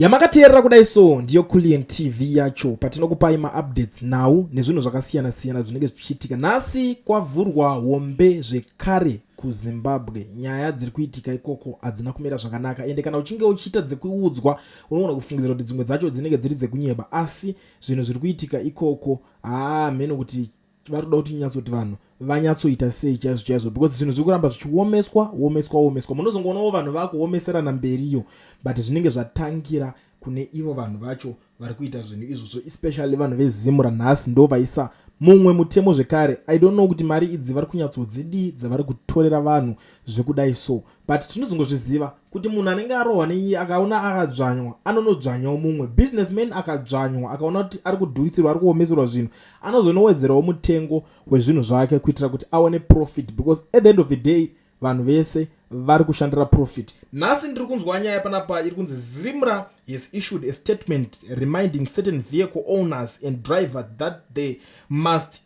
Yamakateerera kudai so ndiyo Kulliant TV yacho patinokupai maupdates, nhau nezvinhu zvakasiyana siyana zvinenge zvichiitika. Nhasi kwavhurwa hombe zvekare kuZimbabwe. Nyaya dziri kuitika ikoko hadzina kumira zvakanaka, ende kana uchinge uchiita dzekuudzwa unogona kufungidzira kuti dzimwe dzacho dzinenge dziri dzekunyeba, asi zvinhu zviri kuitika ikoko haa mheno kuti vari kuda kuti nyatsoti vanhu vanyatsoita sei chaizvo chaizvo, because zvinhu zviri kuramba zvichiomeswa omeswa omeswa. Munozongoonawo vanhu vakuomeserana mberiyo, but zvinenge zvatangira kune ivo vanhu vacho vari kuita zvinhu izvozvo, especially vanhu veZIMRA. Nhasi ndo vaisa mumwe mutemo zvekare. I don't know kuti mari idzi vari kunyatsodzidii dzavari kutorera vanhu zvekudai so, but tinozongozviziva kuti munhu anenge arohwa neiye akaona akadzvanywa anonodzvanyawo mumwe. Businessman akadzvanywa akaona kuti ari kudhurisirwa, ari kuomeserwa zvinhu, anozonowedzerawo mutengo wezvinhu zvake kuitira kuti awane profit, because at the end of the day vanhu vese vari kushandira profit. Nhasi ndiri kunzwa nyaya panapa iri kunzi ZIMRA has issued a statement reminding certain vehicle owners and driver that they must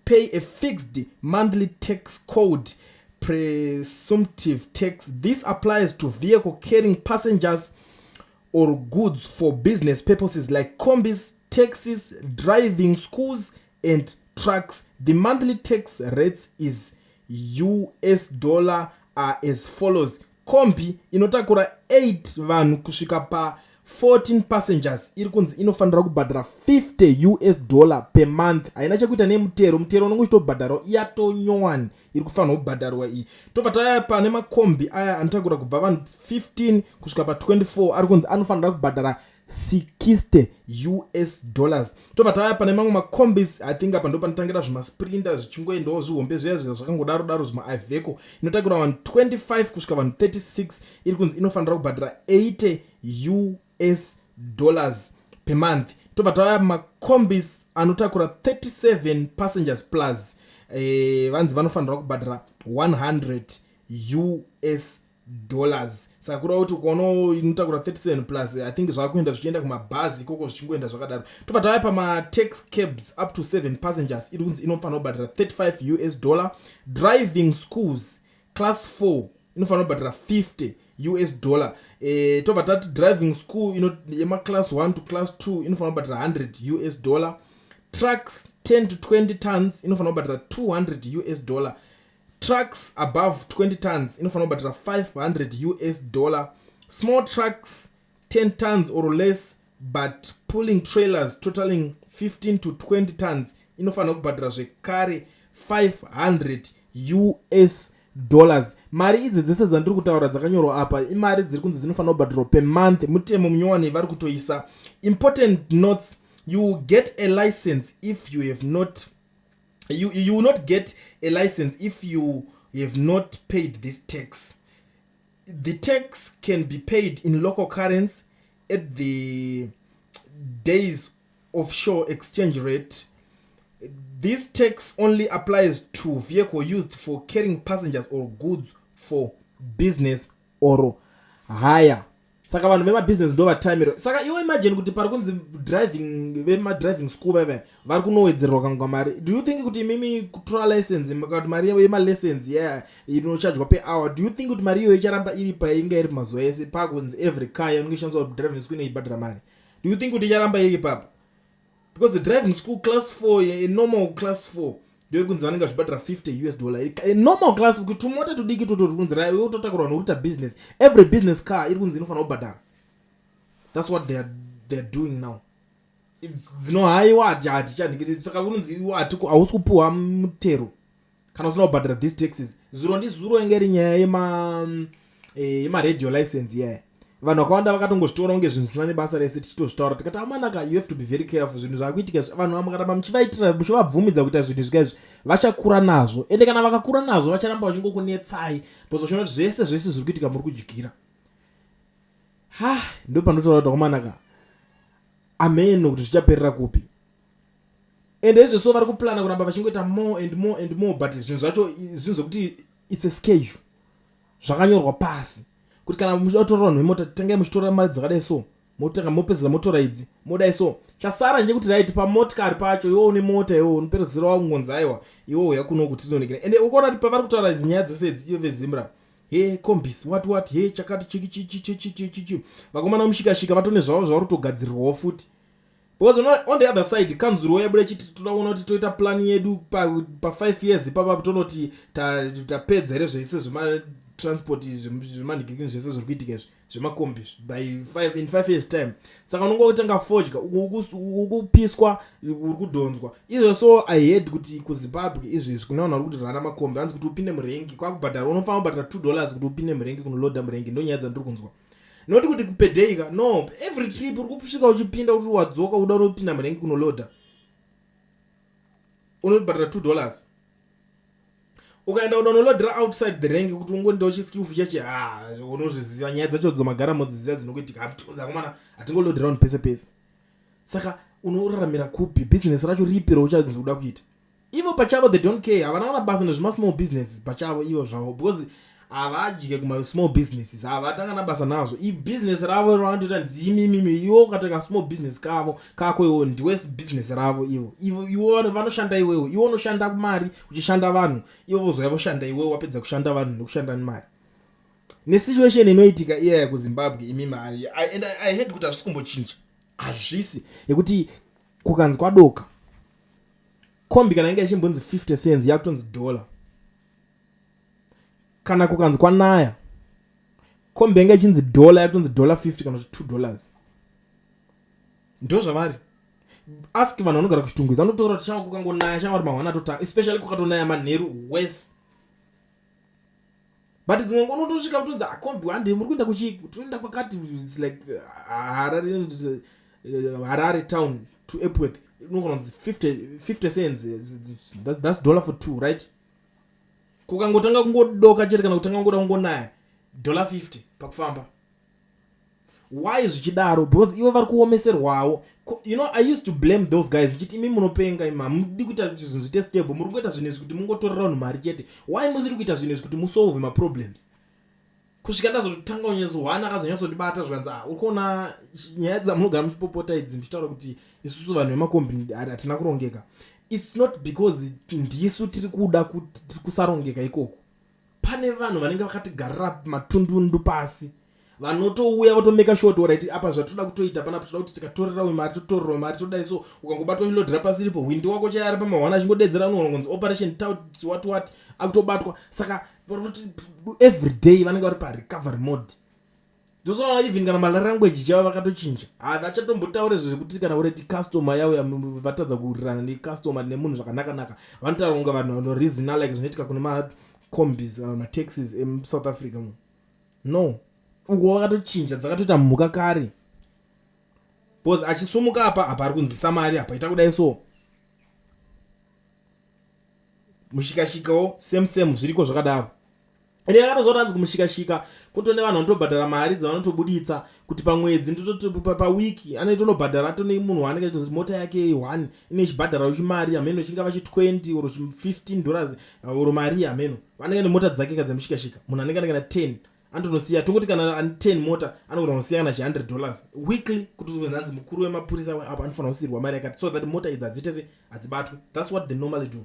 pay a fixed monthly tax called presumptive tax. This applies to vehicle carrying passengers or goods for business purposes like combis, taxis, driving schools and trucks. The monthly tax rates is US dollar are as follows: kombi inotakura 8 vanhu kusvika pa 14 passengers iri kunzi inofanira kubhadhara $50 per month. Haina chekuita nemutero, mutero unenge uchitobhadharwa iyatonyowani iri kufanirwa kubhadharwa iyi. Tobva taya pane makombi aya anotakura kubva vanhu 15 kusvika pa24, ari kunzi anofanira kubhadhara $60. Tobva taya pane mamwe makombis, I think apa ndo panotangira zvimaSprinter zvichingoendawo zvihombe zviya zviya zvakangodaro daro, zvimaIveco, inotakura vanhu 25 kusvika vanhu 36, iri kunzi inofanira kubhadhara $80 per month. Tobva tauya makombis anotakura 37 passengers plus, vanzi vanofanira kubhadhara $100. Saka kureva kuti ukaonawo inotakura 37 plus, I think zvaakuenda zvichienda kumabhazi ikoko, zvichingoenda zvakadaro. Tobva tauya pamataxi cabs up to 7 passengers, iri kunzi inofanira kubhadhara $35. Driving schools class 4 inofanira kubhadhara $50. Tobva tati driving school yemaclass 1 to class 2 inofanira kubhadhara $100. Trucks 10 to 20 tons inofanira kubhadhara $200. Trucks above 20 tons inofanira kubhadhara $500. Small trucks 10 tons or less but pulling trailers totaling 15 to 20 tons inofanira kubhadhara zvekare $500. Mari idzi dzese dzandiri kutaura dzakanyorwa apa imari dziri kunzi dzinofanira kubhadharwa per month, mutemo munyowani vari kutoisa. Important notes: you get a license if you have not you will not get a license if you have not paid this tax. The tax can be paid in local currency at the day's official exchange rate. This tax only applies to vehicle used for carrying passengers or goods for business or hire. Saka vanhu vemabhizinesi ndo vatamiro. Saka iwe imagine kuti pari kunzi driving, vemadriving school vaiva vari kunowedzerwa kangwa mari. Do you think kuti imimi kutora license, kuti mari yemalessons yeah inochajwa per hour, do you think kuti mari iyoyo icharamba iri painga iri mazuva ese pakunzi every car yanenge ishandiswa driving school inoibhadhara mari? Do you think kuti icharamba iri ipapo? Because the driving school class 4, a normal class 4, ndoiri kunzi vanenge vachibhadhara $50. A normal class, kuti tumota tudiki toto turi kunzi utotakurwa nokuita business, every business car iri kunzi inofanira kubhadhara. That's what they are doing now. Dzinohaiwa hatichandikiti. Saka kunonzi iwe hausi kupuhwa mutero kana usina kubhadhara these taxes. Zuro ndizuro inge iri nyaya yemaradio license iyaya. Vanhu vakawanda vakatongozvitora kunge zvinhu zvisina nebasa rese. Tichitozvitaura tikati, amanaka, you have to be very careful. Zvinhu zvaakuitika, vanhu vamukaramba muchivaitira, muchivabvumidza kuita zvinhu zvika izvi, vachakura nazvo. Ende kana vakakura nazvo vacharamba vachingokunetsai, because vachiona kuti zvese zvese zviri kuitika muri kudyira. Ha, ndo panotaura kuti akomanaka, ameno kuti zvichaperera kupi. Ende izvezvo vari kuplana kuramba vachingoita more and more and more, but zvinhu zvacho zvinhu zvekuti it's a schedule, zvakanyorwa pasi kuti kana muchida kutora vanhu vemota, tangai muchitora mari dzakadai so, motanga mopedzera motora idzi, modai so. Chasara ndechekuti right, pamotikari pacho iwo une mota, iwo unopedzisira wangonzi aiwa, iwo uya kuno kuti tinoonekera. Ende ukuona kuti pavari kutaura nyaya dzese idzi, iyo veZIMRA He combis, what what, he chakati chiki chichi chichi chichi. Vakomana mushikashika vatone zvavo zvavari kutogadzirirwawo futi, because on the other side kanzuro yabuda ichiti toda kuona kuti toita plan yedu pa5 years ipapa, tonoti tapedza here zvese zvematransport, zvemanhikirikini, zvese zviri kuitika izvi zvemakombi by five, in 5 years time. Saka unonga kutanga fodya ukupiswa, uri kudhonzwa izvo. So I heard kuti kuZimbabwe izvezvi kune vanhu vari kuti rana makombi, hanzi kuti upinde murengi kwakubhadhara, unofanira kubhadhara $2 kuti upinde murengi kunoloda murengi. Ndo nyaya dzandiri kunzwa, noti kuti per day ka, no, every trip uri kusvika uchipinda, kuti wadzoka uda unopinda murengi kunoloda, unobhadhara $2. Ukaenda unonolodera outside the rank kuti ungondiwo chiskillfu cheche, ha, unozviziva nyaya dzacho dzomagara modziziva dzinokuitika akomana, hatingolodera vanhu pese pese. Saka unoraramira kupi? Bhizinesi racho ripi rauchanzi uda kuita? Ivo pachavo they don't care, havana kana basa nezvemasmall businesses pachavo ivo zvavo, because havadye kumasmall businesses, havatanga nabasa nazvo. Ibhizinesi ravo ravanotoita ndimimimi. Iwo ukatanga small business kavo kako, iwo ndiwe business ravo ivo. Iwo vanoshanda iwewo, iwo unoshanda mari uchishanda vanhu, ivo vozouya voshanda iwewo wapedza kushanda vanhu nekushanda nemari. Nesituation inoitika iyaya kuZimbabwe imimi, and I heard kuti hazvisi kumbochinja, hazvisi yekuti kukanzi kwadoka, kombi kana inge ichimbonzi 50 cents yakutonzi dollar. Kana kukanzi kwanaya, kombi yange ichinzi dollar yakutonzi dollar 50 kana kuti $2. Ndo zvavari. Ask vanhu vanogara kuChitungwiza, vanotaura kuti changa kukangonaya changa kuti mahwana atotanga, especially kukatonaya manheru, worse. But dzimwe nguva unotosvika kutonzi akombi hande, muri kuenda kuchi, toenda kwakati. It's like Harare town to Epworth inogona kunzi 50 cents. That's dollar for two, right? Kukangotanga kungodoka chete kana kutanga kungoda kungonaya, dollar 50 pakufamba. Why zvichidaro? Because ivo vari kuomeserwawo. I used to blame those guys ndichiti, imi munopenga imi, hamudi kuita kuti zvinhu zviite stable, muri kuita zvinhu izvi kuti mungotorera vanhu mari chete. Why musiri kuita zvinhu izvi kuti musolve maproblems? Kusvika ndazotanga kunyatsohwana akazonyatsondibata, zvikanzi, ah, uri kuona nyaya dzamunogara muchipopota idzi, muchitaura kuti isusu vanhu vemakombi hatina kurongeka, it's not because ndisu tiri kuda kuti kusarongeka ikoko. Pane vanhu vanenge vakatigarira matundundu pasi, vanotouya votomeka sure kuti right, apa zvatoda kutoita panapa, toda kuti tikatorera uyu mari, totorera mari, todai. So ukangobatwa uchilodhera pasiripo, hwindi wako chai ari pamahwana achingodedzera, unongonzi operation tout what what, akutobatwa. Saka every day vanenge vari parecovery mode. Ndosoona even kana malanguage chavo vakatochinja, havachatombotaure zvekuti kana ureti customer yauya, vatadza kuwirirana necustomer nemunhu zvakanaka-naka, vanotaura kunge vanhu vanoreasona, like zvinoitika kune macombis kana mataxis emuSouth Africa. No, uko vakatochinja, dzakatoita mhuka kare, because achisumuka apa, apa ari kunzisa mari, apa ita kudai. So mushikashikawo same same, zviriko zvakadaro. Ende yakatozoona hanzi kumushikashika kutone vanhu vanotobhadhara mari dzavanotobuditsa kuti pamwedzi, pawiki anoitonobhadhara, atone munhu waanenge achitozi mota yake one ine ichibhadharawo chimari hameno, chingava chi20 or chi$15 or mari hameno. Vanenge nemota dzake kadzemushikashika, munhu anenge ane kana 10 anotonosiya, tongoti kana ane 10 mota anogona kunosiya kana chi$100 weekly, kuti hanzi mukuru wemapurisa apo anofanira kusiyirwa mari yakati, so that mota idzi hadziite se hadzibatwe. That's what they normally do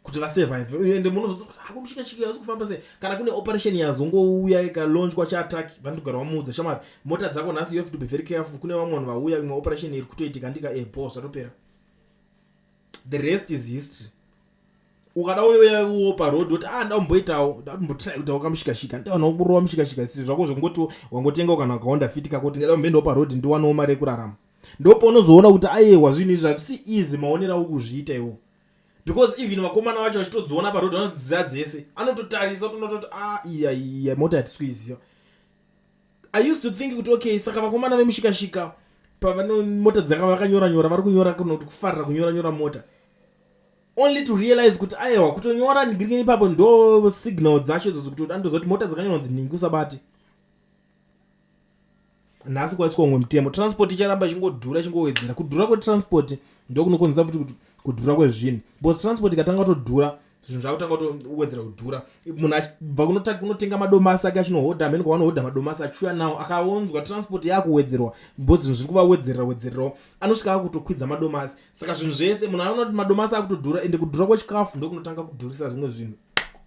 kuti vasurvive. Ende munoakumushikashika asi kufamba sei? Kana kune operation yazongouya ikalaunchwa chiattack, vanotogara vamuudza, shamwari, mota dzako nhasi you have to be very careful, kune vamwe vanhu vauya, imwe operation iri kutoitika. Ndika ebo zvatopera, the rest is history. Ukada uyauwo paroad kuti ah, ndamboitawo, ndambotry kuitawo kamushikashika, ndawanawo kurova mushikashika, si zvako zvekungoti wangotengawo kana wakawanda fiti kako, kuti ndada kumboendawo paroad ndiwanewo mari yekurarama. Ndopaunozoona kuti aiwa, zvinhu izvi hazvisi easy maonero auri kuzviita iwo, because even vakomana vacho vachitodziona paroad vanodziziva dzese, anototarisa tonototi, ah, iya iya mota yatisi kuiziva. I used to think kuti okay, saka vakomana vemushikashika pavano mota dzaka vakanyora nyora, vari kunyora kunoti kufarira kunyora nyora mota, only to realize kuti aiwa, kutonyora ngirini ipapo ndo signal dzacho idzodzo, kuti andoziva kuti mota dzakanyorwa nzi nhingi usabate. Nhasi kwaiswa umwe mutemo, transport icharamba ichingodhura, ichingowedzera. Kudhura kwetransport ndokunokonzesa futi kuti kudhura kwezvinhu, because transport ikatanga kutodhura, zvinhu zvakutanga kutowedzera kudhura. Munhu achibva kunotenga madomasi ake, achinohodha amene kwavanohodha madomasi, achiuya nawo, akaonzwa transport yakuwedzerwa, because zvinhu zviri kuvawedzerera wedzererawo, anosvika akutokwidza madomasi. Saka zvinhu zvese munhu anoona kuti madomasi akutodhura, ende kudhura kwechikafu ndokunotanga kudhurisa zvimwe zvinhu.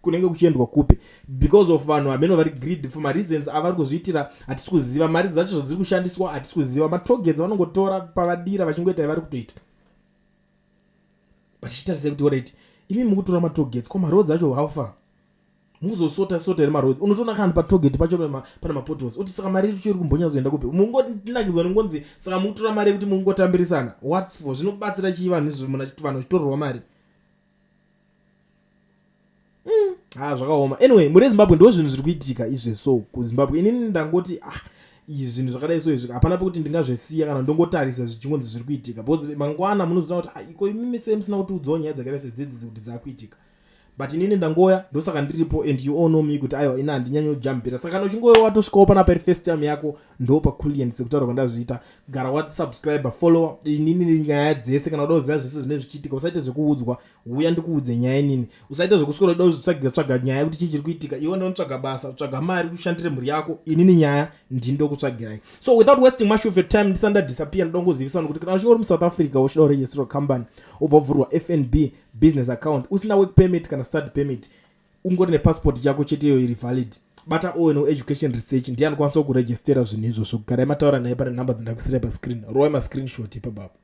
Kunenge kuchiendwa kupi? Because of vanhu hameno vari greed for mareasons avari kuzviitira, hatisi kuziva. Mari dzacho zvadziri kushandiswa, hatisi kuziva. Matollgates vanongotora pavadira, vachingoita yavari kutoita. But chitarisa kuti, alright, imi mukutora matollgates, ko maroads acho, how far? Muzosota sota here maroads? Unotoona kana patollgate pacho pane mapotholes. Uti saka mari icho iri kumbonyatsoenda kupi? Mungonakidzwa nengonzi. Saka mukutora mari yekuti mungotambirisana, what for? Zvinobatsira chii vanhu izvo, vanhu vachitorerwa mari? Ha, zvakaoma. Anyway, muri Zimbabwe, ndo zvinhu zviri kuitika izve. So kuZimbabwe, inini ndangoti, ah, izvi zvinhu zvakadai so izvi, hapana pekuti ndingazvesiya kana ndongotarisa zvichingonzi zviri kuitika, because mangwana munoziva kuti, ah, iko imimi sei musina kutiudzawo nyaya dzakaita sedzidzi kuti dzaakuitika? But inini ndangoya, ndosaka ndiripo, and you all know me kuti aiwa, ini handinyanyojambira. Saka kana uchingoya watosvikawo panapa iri first time yako, ndo paCulian. Sekutaura kwandazviita, gara wasubscribe, follow inini nyaya dzese. Kana uda kuziva zvese zvinenge zvichiitika, usaite zvekuudzwa, uya ndikuudze nyaya inini. Usaite zvekuswera uda kuzvitsvagira tsvaga nyaya yekuti chii chiri kuitika. Iwe ndonotsvaga basa, tsvaga mari, ushandire mhuri yako. Inini nyaya ndindokutsvagirai. So without wasting much of your time, ndisati ndadisappear, ndoda kungozivisa kuti kana uchinge uri muSouth Africa, uchida kuregisterwa company, ubva wavhurwa FNB business account, usina work permit kana study permit, ungori nepassport chako chete iyo iri valid, bata Owen Education Research, ndiye anokwanisa kuregistera zvinhu izvozvo. Garai mataura naye pane nhamba dzandakusirai pascreen. Rowai mascreenshot ipapapo.